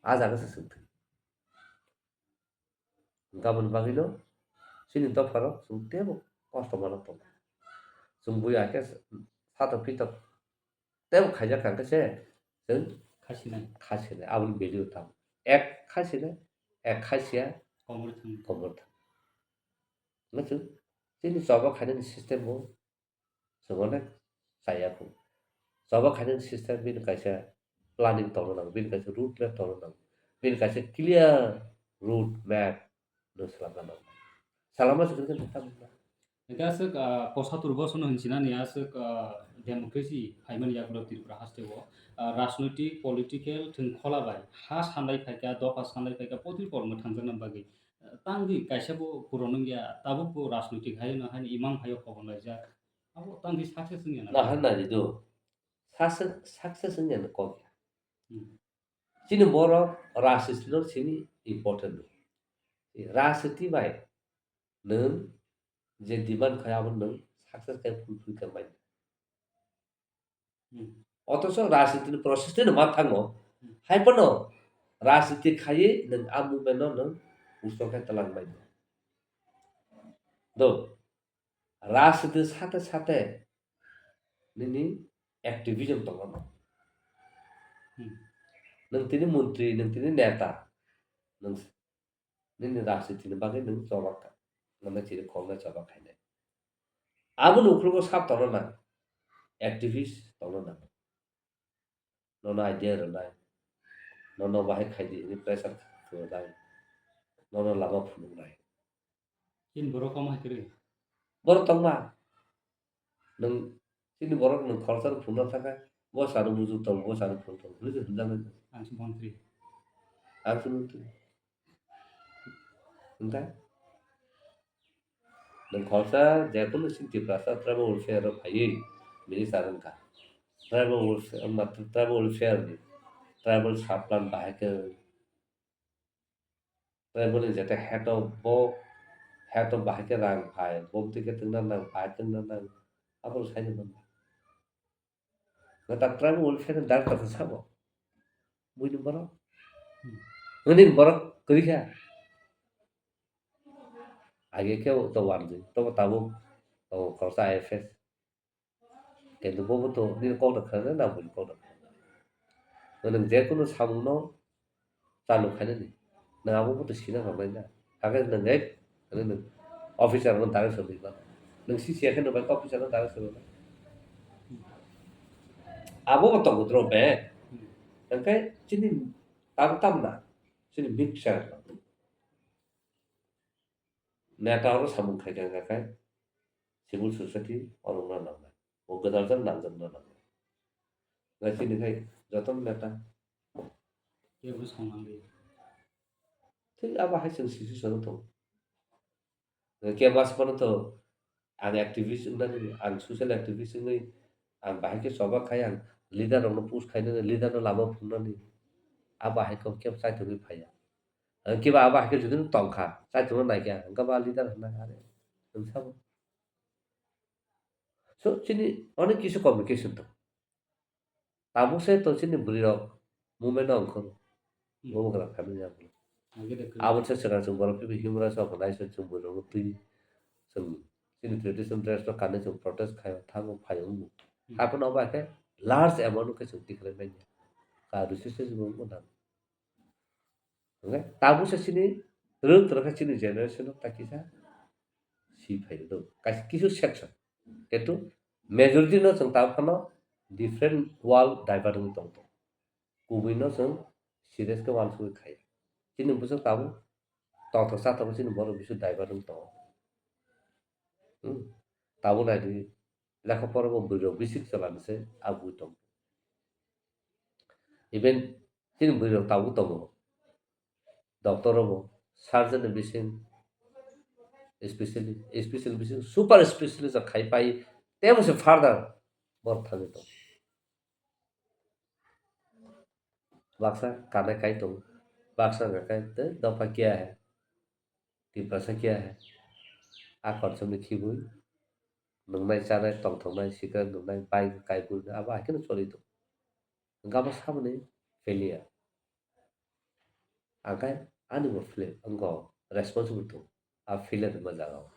A jaga se chwng thwi. Aboni bagwino chini dopharok chwng teibo kosto manwi tongo. Chwng buya khe satok pitok teibo khaijak kha khe se chwng Khasinai. Khasinai, aboni value tamo. Ek khasinai, ek khasiya Komor thang. Komor thang. Hwnkhe chwng chini choba khainani system bo chwng onek chaya kho. Choba khainani system bini kaisa planning tongna nango, bini kaisa route map tongna nango, bini kaisa clear route map no swlamna nango. Swlama se kwrwikhe tamo wngkha. Hwnkhe aswk, ah, posatur bosono hinchinani aswk, ah, democracy phaimani yagulo Tripura hasteo, ah, rajnoitik, political thwng khola bai ha sanlai phaikha, dopha sanlai phaikha, potripor mwthangjakna bagwi. Tangwi kaisa bo puron wngya, tabuk bo rajnoitik hai no haino imang hai o kobor laijak. Abo tangwi success wngya na? Na, hai nai do. Success, success wngya no kok ya. Hmm. Chini borok rajniti no simi important. Rajniti bai nwng je demand khai abo nwng success khai fulfill khai mai. Hmm. Othocho rajnitini process tino ma thango. Hmm. Hai phano rajniti khaiwi nwng a movement no nwng usto khe twlang bai. Do, rajniti sate sate nini activism tongo no. Hmm. Nwng tini montri, nwng tini neta, nwng nini rajnitini bagwi nwng choba kha, nwng chini kokno choba khainai. Aboni ukhulgo sak tongna nang, activist tongna nang. Nono idea rwnai, nono bahai khaidi hwnwi pressure rwnai, nono lama phunuknai. Chini borok omo hai kwrwi? Borok tongma. Nwng chini borok nwng khoroksa rok phunukna thangkha, bo sano bujuk tongo, bo sano phunuk tongo, hwnwi se hwnjaknai. Ang se montri. Ang se montri. Hwnkhe nwng khoroksa jekunu chini Tiprasa tribal welfare o phaiwi minister wngkha. Tribal welfare, ma, tribal welfare ni, tribal sub plan bahai khe Tei boni jeta head o bo, head o bahai khe rang phai, bo twi khe twngna nang, phai twngna nang, abo sai di mano. Neta tribal welfare ni director khe sabo. Buini borok. Hmm. Nini borok kwrwi kha. Age khe to wardi, to tabuk, to khoroksa I F S. Kintu bobo to nini kok da khna nang buini kok da khna. Nwng je kunu samung no chalu khainani. Nwng abo bo to sina rwnai na. Hakhe nwng ek, nwng officer no direct swnwi ba. Nwng C C khe nwng bai officer no direct swnwi ba. Abo bo tongo dro be. Hwnkhe chini tam tam na. Chini mixture. Neta oro samung khai kha khai civil society oro wngna nangnai. O gwdalsa nangjakna nangnai. Nai chini khai joto neta. Kebo song nang di. Thik abo hai chwng sisi sono thung. Kebo aswk phano to ang activist wngnani, ang social activist wngwi ang bahai khe choba khai ang leader rokno push khainani, leader no lama phunuknani. Abo hai khe kebo chaithogwi phaiya. Ang kiba abo hai khe jodi no tong kha, chaithogno nai kha, ang khe ba leader hwnna kha re. Nwng sabo. So, chini onek kisu communication tong. Tabuk se to chini bwrwi rok movement no ongkhor. Hmm. Bobo gra family rok. Abo se swkang chwng borok phibi humorous rok nai se chwng bwrwi rok twi chwng chini traditional dress rok kanwi chwng protest khai thango phai wngo. Hmm. Haphano abo hai khe large amount khe chwng tikhlai manya. Ka rwswi se chwng wngo nang. Hwnkhe tabuk se chini rwng twrwkha chini generation o ta kisa si phai rwdo. Kaisa kisu section. Kintu majority no chwng tabuk phano different world divert wngwi tong tongo. Kubui no chwng serious khe uansugwi khaiya. Chini bwswk tabuk tongthok chathok chini borok bisu divert wngwi tongo. Hmm. Tabuk naidi lekha pora bo bwrwi rok bisik chwla ni se abugwi tongo. Even chini bwrwi rok tabuk tongo. Doctor rogo, surgeon ni bising, specialist, specialist bising, super specialist rok khai pai, tebo se further bor thangwi tongo. Baksa kanai kai tongo. Baksa hwnkha khe tei dopha kiya hai. Tiprasa kiya hai. A concept ni khibwi nwngnai chanai tongthoknai sikra nwngnai bike kai bui abo hai kheno choli tongo. Hwnkhe abo samani failure. Hwnkhe ani bo failure wngkha responsible tongo a failure ni jaga o.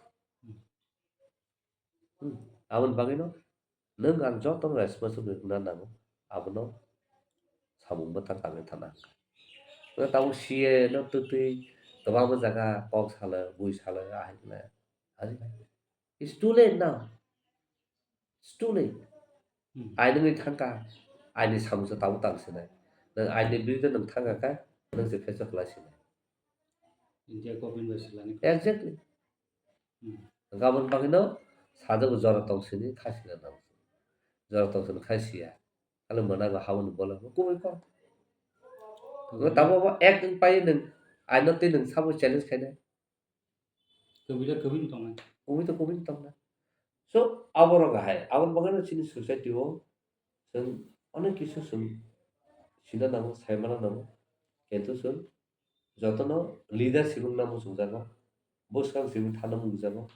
Hmm. Aboni bagwino nwng ang joto responsible wngna nango, abono samung bwtang kangwi thana hwnkha. Nwng tabuk C A no twtwi kwbangma jaga kok salo, bui salo, ahai hwnwi. It's too late now. It's too late. Hmm. Aini wngwi thangkha, aini samungsa tabuk tang sinai. Nwng aini birude nwng thangkha khe, nwng se pheso khlai sinai. India government bai silani. Exactly. Hmm. Gabon bagwino sajagwi jora tong sini kha sina nang. Jora tong sini kha siya. Kali mwnai ba haboni bola bo kubui kok. Kubui. Nwng tabuk bo ek din pai nwng, aino twi nwng sabo challenge khainai. Kubui da kubui tongnai. Kubui to kubui tongnai. So, aborok hai, aboni bagwino chini society o chwng onek kisu chwng sina nango, saimana nango. Kintu chwng jotono leadership wngna muchungjago, bwskang simi thana muchungjago.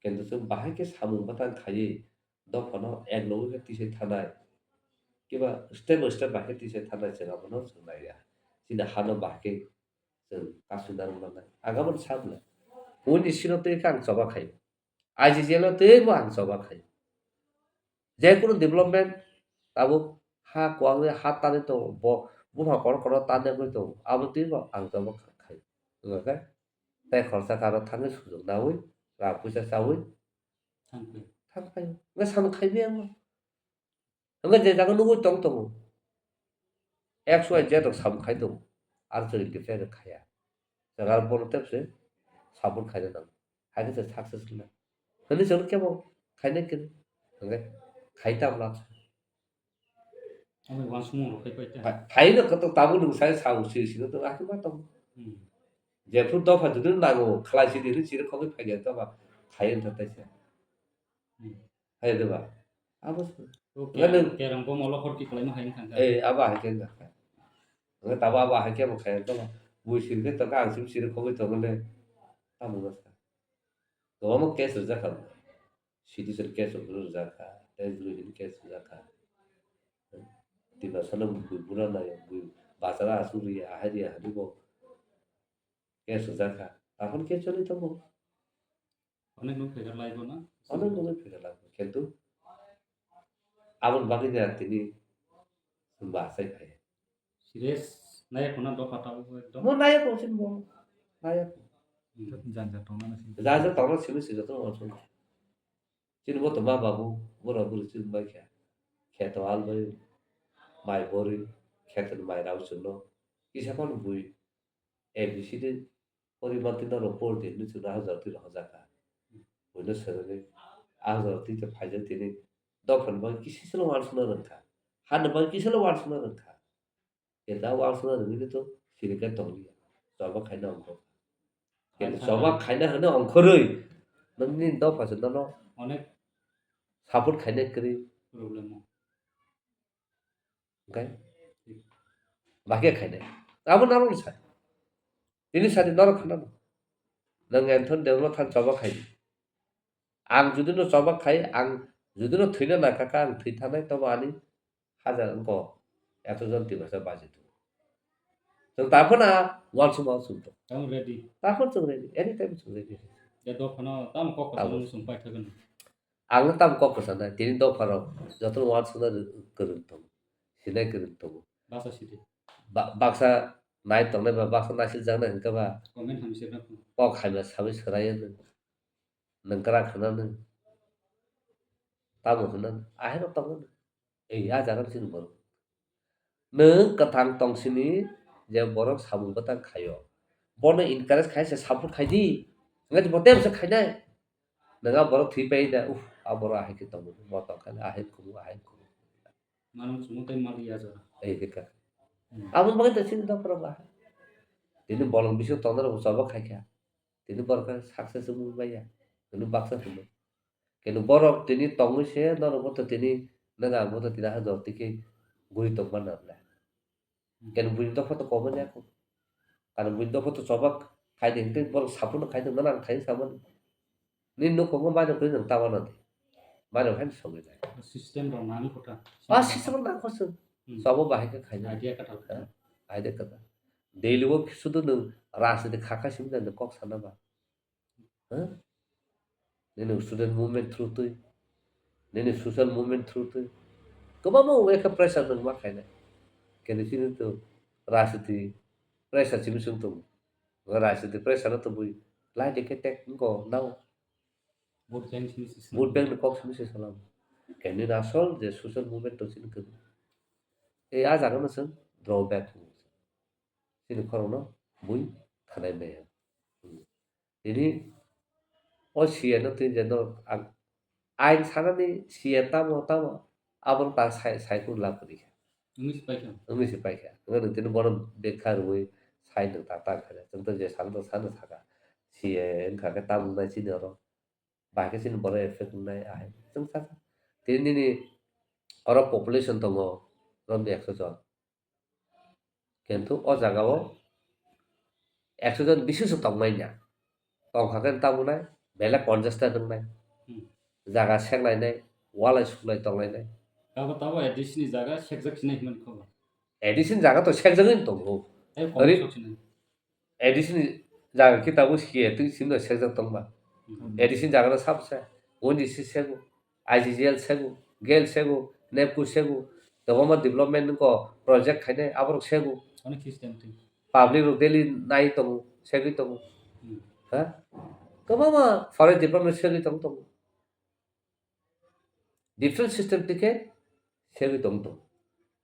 Kintu chwng bahai khe samung bwtang khaiwi dophano ek loge khe tisai thanai, kiba step by step bahai khe tisai thanai chwng abono chwng naiya. Chini hano bahai khe chwng kasui narwk nanai. Ang abono sa bwle. Buini sino twi khe ang choba khai. I C C L no twi bo ang choba khai. Je kunu development tabuk ha kwang ha tani tongo, bo bupha kotor kotor tani wngwi tongo. Abo twi bo ang choba khai. Wngkha khe tei khorsa karo thangwi sujok nawi, rang puisa chawi thang phai. Wngkha samung khai maya wngkha. Hwnkhe je jaga nugwi tong tongo, X Y Z rok samung khai tongo, aro chwng interfere khaiya. Jaga bono tepse support khaina nango. Hai khe chwng success wngna. Hwnwi chwng kebo khaina kwrwi. Hwnkhe khai tamo lak. Omo uansukmung rok khai pai ta. Hai, hai no koto tabuk nwng sai sa usi usi no to akhe ma tong. Hmm. Jephru dopha jodi nango khlai sidi hwnwi chiri khogwi phai khe to ba khai wngkha taisa. Hmm. Hai de ba. Abo se. O Nga kerang, nwng kerang bo molo hor ki khlaima hai wngkha. Eh, abo hai khe wngkha. Nga tabo abo hai khe bo khai wngkha. Bui siri khe to ka ang sim siri khogwi tongo le. Tamo wngkha. Kwbangma case rwjak kha. Citizen case rok rwjak kha. Tei bwrwi hini case rwjak kha. Tiprasa no bui bura nai, bui bachara asuk ri, ahai ri, ahai ri bo. Case rwjak kha. Takhon case choli tongo. Onek nuk phaikha lai bo na? Onek nuk phaikha lai bo. Kintu aboni bagwi de tini ba sai khai. Serious naya khuna dopha tabuk ekdom. Mo naya ko sin bo. Naya ko. Hmm. Janja tongna na sin. Janja tongna simi si joto mo sun. Chini bo to ma babu, bura buri chini bai kha. Kheto al bai mai bori, kheto mai rau chwngno. Kisa phano bui A B C D poribar twi norok por di hinwi chwngno hajar twi rok hojakha. Buino swrwngwi a hajar twi tei phaijak tini dophani bagwi kisa salo uansukna rwngkha. Hani bagwi kisa salo uansukna rwngkha. Khe da uansukna rwngwi to sirikhe tongliya. Choba khaina ongkhor. Khe choba khaina hwnwi ongkhorwi nokni dopha se nono onek support khaina kwrwi. Problem o. Hwnkhe bahai khe khainai. Abo norok ni sadi. Tini sadi norok khana no. Nwng Anthony Debbarma thani choba khai di. Ang jodi no choba khai, ang jodi no thwina nangkha kha, ang thwi thanai, tobo ani hajar wngkha ekso jon Tiprasa baji tongo. Chwng taphana uansukma uansuk tong. Tamo ready. Taphano chwng ready. Anytime chwng ready. Ya dophano tamo kok kwchangma chwng paithakgwno. Ang no tamo kok kwchanai, tini dopha rok jotono uansukna kwrwng tongo, sinai kwrwng tongo. Baksa sidi. Ba-, baksa nai tongnai ba, baksa naisiljaknai hwnkhe ba. Comment hamya sirna phano. Kok hamya sawi swraiya nwng. Nwng kwrak hwnna nwng. Tamo hwnna nwng. Ahai rok tongo nwng. Ei, a jaga chini borok. Nwng kwthang tong sini je borok samung bwtang khaio. Bono encourage khai se support khai di. Hwnkhe bo tei bwsa khainai. Nwng a borok thwi pai da, uff, a borok ahai khe tongo, bo tong khe ahai kumu, ahai kumu. Manung chumui tei mali ya jora. Ei khe ka. Hmm. Aboni bagwi ta chini dopha rok ahai. Tini bolong bising tongnai rok bo choba khai kha. Tini borok khe success wngwi bai ya. Tini baksa hwnwi. Kenu borok tini tongwi se norok bo to tini nang ang bo to tini ha jor twi khe guri tong man na bwle. Keno buini dopha to koboni ako. Kano buini dopha to chobak khai de, hingke borok saphuru khai de, nang khai samani. Nini nukhungo mairum twi nwng ta mano de. Mairum haino sogwi nai. System rok nang kota. Ah, system rok nang kota. Hmm. Sabo bahai khe khaina. Idea kata. Ha? Idea kata. Daily o sudu nwng rajniti kha kha simi da nwng kok sana ba. Ha? Nini student movement through twi. Nini social movement through twi. Kwbangma wngwi khe pressure nwng ma khainai. Kene chini to rajniti pressure simi chwng tongo. Rajniti pressure no tubui. Lai de khe tek wngko nao. Vote bank simi se Vote bank ni kok simi se salam. Kene asol je social movement to chini kwrwi. E a jaga no chwng drawback. Chini khorokno bui khanai maya. Tini o C A no tini je no ang ain sanani C A tamo tamo aboni ta sai, sai kun lab kwrwi kha. Wngwi se paikha. Wngwi se paikha. Wngwi nwng tini bono bekha rwui sai nwng ta ta kha. Chwng to je salo to sano saka. C A wngkha khe tamo nai chini oro. Bahai khe chini borok effect wngnai ahai. Chwng sakha. Tini nini oro population tongo romni ekso jon. Kintu o jaga o ekso jon bisi se tongmani ya. Tongkha khe tamo nai belai congested wngnai. Hmm. Jaga seklainai, walai suklai tonglainai. Tabo, tabo A D C ni jaga sekjak sinai hwnmani khobor. A D C ni jaga to sekjagwi tongo. Tei Ori- kok sinai. A D C ni jaga khe tabuk C A twi simi no sekjak tongba. Hmm. A D C ni jaga no sabo se, O N G C sego, I C G L sego, gel sego, nepco sego, kwbangma development ni ko project khainai aborok sego. Onek system twi. Public rok daily nai tongo, segwi tongo. Hmm. Ha? Kwbangma forest department segwi tong tongo. Different system tike segwi tong tong.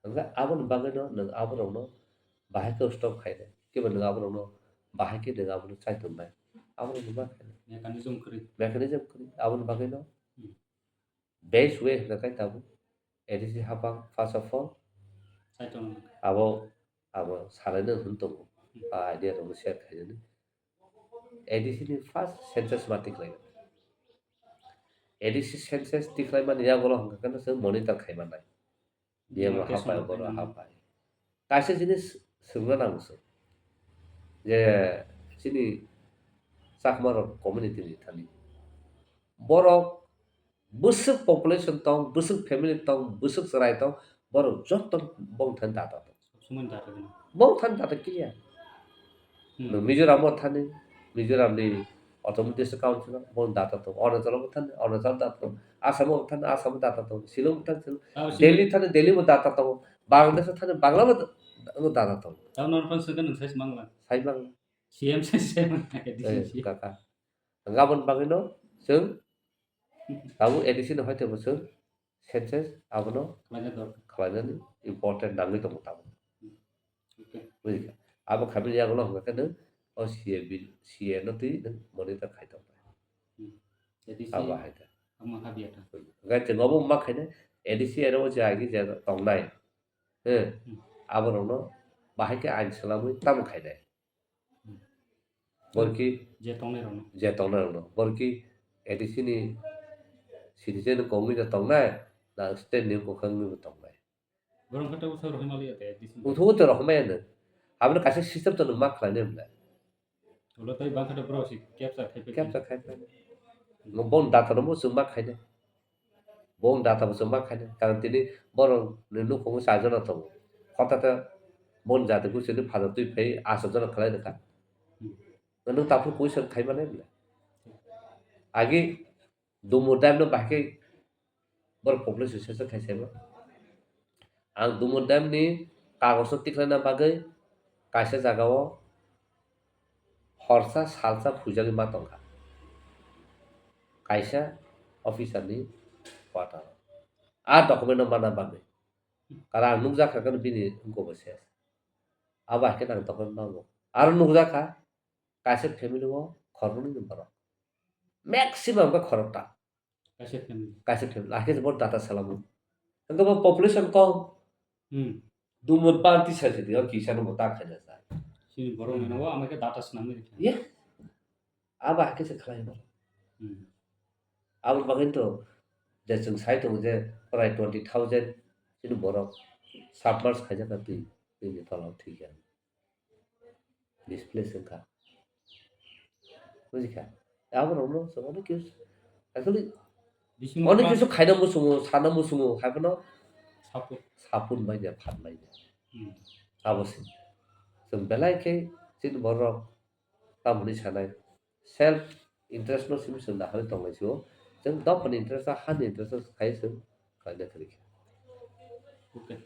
Hingke aboni bagwino nwng aborokno bahai khe stop khainai. Kiba nwng aborokno bahai khe nwng abono chai tongnai. Aborokno ma khainai. Mechanism kwrwi. Mechanism kwrwi. Aboni bagwino Hmm. best way hwnkhe tabuk A D C hapang first of all Chai tongnai. abo, abo salaino hwn tongo. Hmm. Ba idea rokno share khainani. A D C ni first census ma tikhlai. A D C census tikhlai mani yagulo hwnkha khe no chwng monitor khai mannai. Biyang Biyang hapai, case boro no hapai. Kaisa jinis swngna nango chwng. Je chini Chakma rok community ni thani. Borok bwswk population tong, bwswk family tong, bwswk chwrai tong, borok joto bongthani data tong. Sob somoi data gwnang. Bongthani data clear. Hmm. Mizoram o thani, Mizoram ni Autonomous District Council o, boni data tong. Arunachal o thani, Arunachal data tong. Assam o thani, Assam data tong. Shillong thani, Shillong. Ah, Delhi thani, Delhi bo data tong. Bangladesh thani, Bangla bo da-, data tong. Tamo norok phano swngkha nwng sai se mangla. Sai mangla. C M sai se mangla, A D C. Eh, kaka. Gabon bagwi no, chwng, tabuk A D C no hai tebo chwng, census abono Khlaina dor. khlainani important nangwi tongo tabuk. Okay. Bujikha. Abo khaimani yagulo hwnkha khe nwng o C A bill, C A no twi nwng monitor khai tong. Hmm. A D C Abo hai kha. Amo ha biya tha. Hwnkhe chwng obo ma khainai A D C aro o je agi je tongnai. He. Hmm. Aborokno bahai khe ain swlamwi tamo khainai. Hmm. Borki Je tongnai rokno. je tongnai rokno. Borki A D C ni citizen kongwi no tongnai, na state ni kwkhwrangwi bo tongnai. Borok khe tabuk rohormaliya tei A D C ni. Uthugo tei rohormaya no. Aboni kaisa system to nwng ma khlainai hwnlai. Ulo tei bangkha to borok si capture khai pai. Capture khai pai. Mo bon data no mo chwng ma khainai. Bong data bo chwng ma khainai. Karon tini borok ni nukhungo char jona tongo. Hotha khe bon jati guchini phatar twi phai aswk jona khlai rwkha. Nwng taphuru question khai mannai bwle. Agi Dumur dam no bahai khe borok population sesa khai saibo. Ang Dumur dam ni kagoj no tikhlaina bagwi kaisa jaga o horsa salsa phuijagwi ma tongkha. Kaisa officer ni quarter o. A document no mana bagwi. Kara ang nukjak kha khe bini wngkha bo ses. Abo hai khe nang tongkha nango. Aro nukjak kha kaisa family o khoroknwi ni borok. Maximum khe khorokta. Kaisa family. Kaisa family. Hakhe se bo data salamo. Hwnkhe bo population kom. Hmm. Dumur party sa se dio kisa no bo ta khaina sa. Chini borok ni nogo ama khe data swnamwi rikha. Ye. Abo hakhe se khlai bo. Hmm. Abo bagwi to je chwng sai tongo je prai twenty thousand chini borok submerge khaijak twi. Nini tola o thwi kha. Displace wngkha. Bujikha? Abo rokno chwng onek kisu, actually, Bisingo onek ma- kisu khaina muchungo, sana muchungo, hai phano Support. Sapun manya, phan manya. Hmm. Abo se. Chwng belai khe chini borok tamoni sanai self interest no simi chwng naharwi tonglai sio. Chwng dophani interest, hani interest khai chwng khlaina kwrwi kha. Okay.